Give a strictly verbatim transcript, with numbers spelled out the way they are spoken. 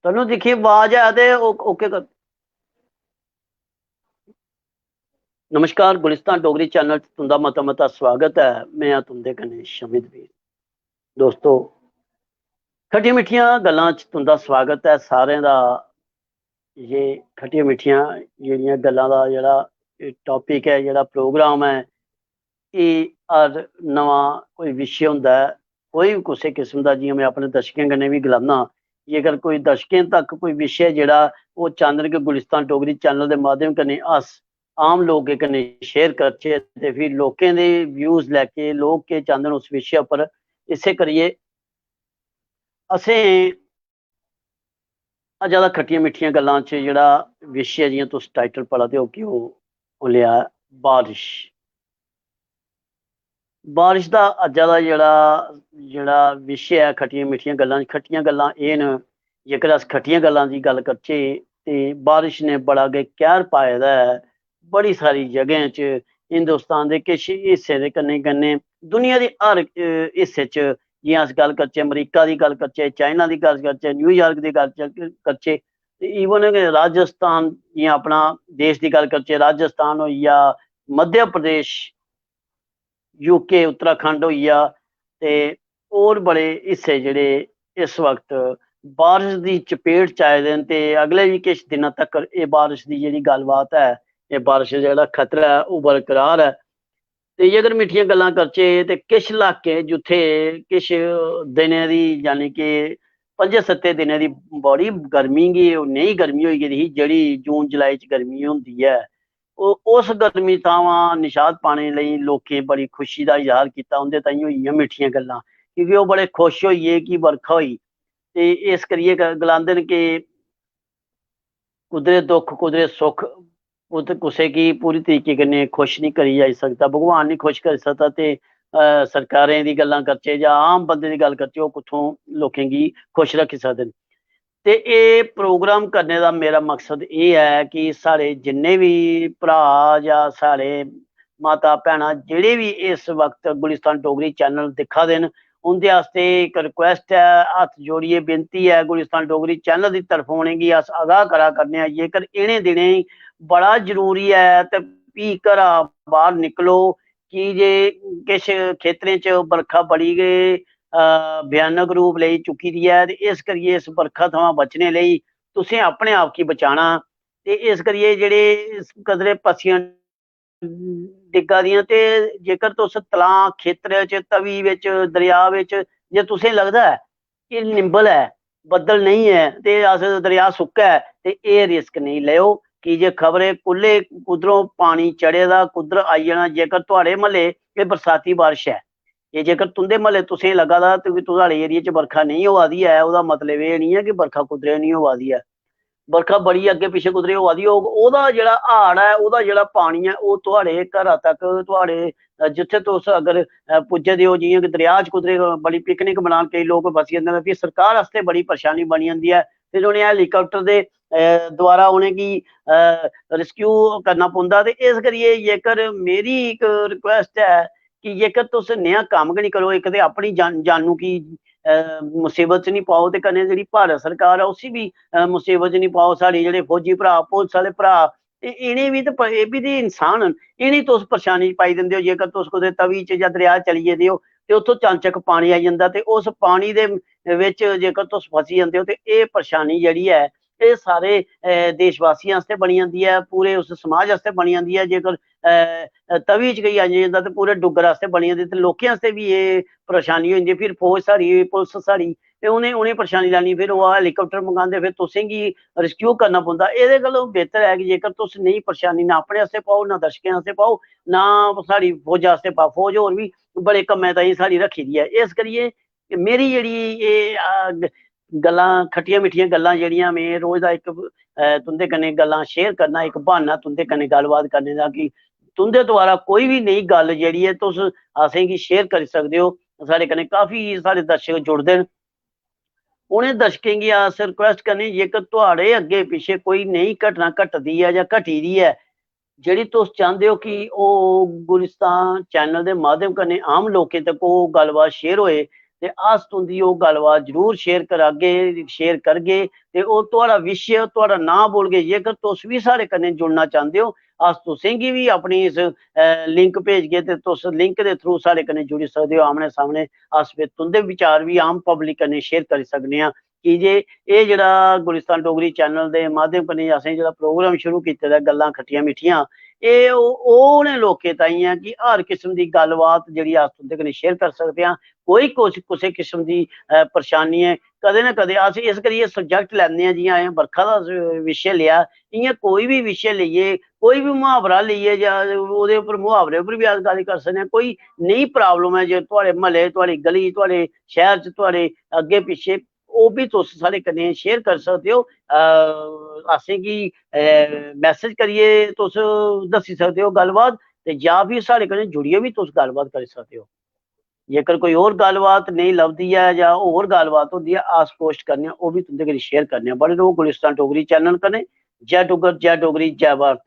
तन्नू दिक्खियै आवाज ऐ ते ओके कर। नमस्कार, गुलिस्तान डोगरी चैनल च तुं'दा मता मता स्वागत ऐ। में आं तुं'दे कन्नै शमित वीर। दोस्तो, खट्टियां मिट्ठियां गल्लां च तुं'दा स्वागत ऐ सारें दा। ये खट्टियां मिट्ठियां जेह्ड़ियां गल्लां दा जेह्ड़ा टॉपिक ऐ, जेह्ड़ा प्रोग्राम ऐ, एह् हर नमां कोई विशे होंदा ऐ, कोई बी कुसै किस्म दा, जि'यां में अपने दर्शकें कन्नै बी गलान्ना, जेकर कोई दर्शकें तक कोई विशे जेह्ड़ा ओह् चांह्दे न कि गुलिस्तान डोगरी चैनल दे माध्यम कन्नै अस आम लोकें कन्नै शेयर करचै ते फिर लोकें दे व्यूज लैके लोक केह् चांह्दे न उस विशे उप्पर। इस्सै करियै असें अज्जा दा खट्टियां मिट्ठियां गल्लां च जेह्ड़ा विशे ऐ, जि'यां तुस टाइटल पढ़ा दे ओ कि ओह्, ओह् लेआ बारिश। बारिश दा अज्जा दा जेह्ड़ा, जेह्ड़ा विशे ऐ खट्टियां मिट्ठियां गल्लां, खट्टियां गल्लां एह् न, जेकर अस खट्टियां गल्लां दी गल्ल करचै ते बारिश ने बड़ा गै कैह्र पाए दा ऐ। बड़ी सारी जगहें च हिंदुस्तान दे किश हिस्सें दे कन्नै कन्नै दुनिया दे हर, अ, हिस्से च, जि'यां अस गल्ल करचै अमरीका दी गल्ल करचै, चाइना दी गल्ल करचै, न्यूयार्क दी गल्ल च-, करचै, ते इवन राजस्थान, जि'यां अपना देश दी गल्ल करचै, राजस्थान होई गेआ, मध्य प्रदेश, यूके, उत्तराखंड होई गेआ ते होर बड़े हिस्से जेह्ड़े इस वक्त बारिश दी चपेट च आए दे न ते अगले बी किश दिनां तक्कर एह् बारिश दी जेह्ड़ी गल्लबात ऐ, एह् बारिश दा जेह्ड़ा खतरा ऐ, ओह् बरकरार ऐ। ते जेकर मिट्ठियां गल्लां करचै ते किश लाके जित्थै किश दिनें दी, यानी कि पंजे सत्ते दिनें दी बड़ी गर्मी गी, ओह् नेही गर्मी होई गेदी ही जेह्ड़ी जून जुलाई च गर्मी होंदी ऐ, ओह्, उस गर्मी थमां निजात पाने लेई लोकें बड़ी खुशी दा इजहार कीता। उं'दे ताईं होई गेइयां मिट्ठियां गल्लां, क्योंकि ओह् बड़े खुश होई गे कि बरखा होई। ते इस करियै ग-, गलांदे न कि कुदरे दुख, कुदरे सुख, कुत-, कुसै गी पूरी तरीके कन्नै खुश निं करी जाई सकदा, भगवान निं खुश करी सकदा। ते, अ, सरकारें दी गल्लां करचै जां आम बंदे दी गल्ल करचै, ओह् कुत्थों लोकें गी खुश रक्खी सकदे न। ते एह् प्रोग्राम करने दा मेरा मकसद एह् ऐ कि साढ़े जिन्ने बी भ्राऽ जां साढ़े माता भैनां जेह्ड़े बी इस वक्त गुलिस्तान डोगरी चैनल दिक्खा दे न, उं'दे आस्तै इक रिक्वेस्ट ऐ, हत्थ जोड़ियै विनती ऐ, गुलिस्तान डोगरी चैनल दी तरफों उ'नेंगी अस आगाह् करा करने आं। जेकर इ'नें दिनें च बड़ा जरूरी ऐ ते फ्ही घरा बाह्र निकलो, की जे किश खेतरें च बरखा बड़ी गै, अ, भयानक रूप लेई चुकी दी ऐ ते इस करियै इस बरखा थमां बचने लेई तुसें अपने आप गी बचाना। ते इस करियै जेह्ड़े इस कदरै पस्सियां डिग्गा दियां, ते जेकर तुस तलाऽ, खेतरै च, तवी बिच, दरेआ बिच, जे तुसें लगदा ऐ कि निंबल ऐ, बद्दल नेईं ऐ ते अस दरेआ सुक्का ऐ, ते एह् रिस्क नेईं लैओ, की जे खबरै कुल्ले कुद्धरों पानी चढ़े दा, कुद्धर आई जाना। जेकर थुआढ़े म्हल्ले एह् बरसाती बारिश ऐ, एह् जेकर तुं'दे म्हल्ले तुसें लग्गा दा ते थुआढ़े एरिया च बरखा नेईं होआ दी ऐ, ओह्दा मतलब एह् निं ऐ कि बरखा कुद्धरै निं होआ दी ऐ। बरखा बड़ी अग्गें पिच्छें कुतरे होआ दी होग, ओह्दा जेह्ड़ा हाड़ ऐ, ओह्दा जेह्ड़ा पानी ऐ, ओह् थुआढ़े घरा तक, थुआढ़े, अ, जित्थै तुस अगर, अ, पुज्जे दे ओ, जि'यां कि दरेआ च कुतरे बड़ी पिकनिक मनान केईं लोक फसी जंदे न, फ्ही सरकार आस्तै बड़ी परेशानी बनी जंदी ऐ। फिर उ'नें helicopter दे, अ, द्वारा उ'नेंगी, अ, rescue करना पौंदा। ते इस करियै जेकर मेरी इक request ऐ कि जेकर तुस नेहा कम्म गै निं करो, इक ते अपनी जान-, जानू गी, अ, मुसीबत च निं पाओ, ते कन्नै जेह्ड़ी भारत सरकार ऐ, उसी बी, अ, मुसीबत च निं पाओ। साढ़े जेह्ड़े फौजी भ्राऽ, पुलस आह्ले भ्राऽ, ए-, इ'नें बी ते प-, एह् बी ते इंसान न, इ'नें तुस परेशानी च पाई दिंदे ओ। जेकर तुस कुतै तवी च जां दरेआ च चली गेदे ओ ते उत्थूं चानचक्क पानी आई जंदा, ते उस पानी दे बिच जेकर तुस फसी जंदे ओ, ते एह् परेशानी जेह्ड़ी ऐ, एह् सारे, अ, देशवासियें आस्तै बनी जंदी ऐ, पूरे उस समाज आस्तै बनी जंदी ऐ। जेकर, अ, अ, तवी च गै आई जंदा ते पूरे डुग्गर आस्तै बनी जंदी, ते लोकें आस्तै बी एह् परेशानी होई जंदी। फिर फौज साढ़ी, पुलस साढ़ी, ते उ'नें, उ'नें परेशानी लैनी, फिर ओह् helicopter मंगांदे, फिर तुसें गी rescue करना पौंदा। एह्दे कोला बेहतर ऐ कि जेकर तुस नेही परेशानी ना अपने आस्तै पाओ, ना दर्शकें आस्तै पाओ, ना साढ़ी फौजा आस्तै पाओ। फौज होर बी बड़े कम्मै ताईं साढ़ी रक्खी दी ऐ। इस करियै मेरी जेह्ड़ी एह्, आ, ग-, गल्लां, खट्टियां मिट्ठियां गल्लां जेह्ड़ियां में रोज दा इक, अ, तुं'दे कन्नै गल्लां share करना, इक ब्हान्ना तुं'दे कन्नै गल्लबात करने दा कि तुं'दे द्वारा कोई बी नेही गल्ल जेह्ड़ी ऐ, तुस असेंगी share करी सकदे ओ। साढ़े कन्नै काफी साढ़े दर्शक जुड़दे न। उ'नें दर्शकें गी अस request करने, जेकर थुआढ़े अग्गें पिच्छें कोई नेही घटना घटदी ऐ जां घटी दी ऐ, जेह्ड़ी तुस चांह्दे ओ कि ओह् गुलिस्तान channel दे माध्यम कन्नै आम लोकें तक ओह् गल्लबात share होए, ते अस तुं'दी ओह् गल्लबात जरूर शेयर करागे, शेयर करगे। ते ओह् थुआढ़ा विशे, थुआढ़ा नांऽ बोलगे। जेकर तुस बी साढ़े कन्नै जुड़ना चांह्दे ओ, अस तुसें गी बी अपनी इस, अ, लिंक भेजगे ते तुस लिंक दे थ्रू साढ़े कन्नै जुड़ी सकदे ओ। आमने सामने अस फिर तुं'दे विचार बी आम पब्लिक कन्नै शेयर करी सकने आं। की जे एह् जेह्ड़ा गुलिस्तान डोगरी चैनल दे माध्यम कन्नै असें जेह्ड़ा प्रोग्राम शुरू कीते दा, गल्लां खट्टियां मिट्ठियां, एह् ओह्, ओह् उ'नें लोकें ताईं ऐ कि हर किस्म दी गल्लबात जेह्ड़ी अस तुं'दे कन्नै शेयर करी सकदे आं। कोई कुछ, कुसै किस्म दी, अ, परेशानी ऐ, कदें ना कदें अस इस करियै सब्जैक्ट लैंदे आं, जि'यां असें बरखा दा स-, विशे लेआ, इ'यां कोई बी विशे लेइयै, कोई बी मुहावरा लेइयै जां ओह्दे उप्पर, मुहावरे उप्पर बी अस गल्ल करी सकने आं। कोई नेही प्रॉब्लम ऐ जे थुआढ़े म्हल्ले, थुआढ़ी गली, थुआढ़े शैह्र च, थुआढ़े अग्गें पिच्छें, ओह् बी तुस साढ़े कन्नै शेयर करी सकदे ओ। अ, असेंगी, अ, मैसेज करियै तुस दस्सी सकदे ओ गल्लबात, ते जां फ्ही साढ़े कन्नै जुड़ियै बी तुस गल्लबात करी सकदे ओ। जेकर कोई होर गल्लबात नेईं लभदी ऐ जां होर गल्लबात होंदी ऐ, अस कोशट करने आं, ओह् बी तुं'दे कन्नै शेयर करने आं। बने र'वो गुलिस्तान डोगरी चैनल कन्नै। जय डुग्गर, जय डोगरी, जय भारत।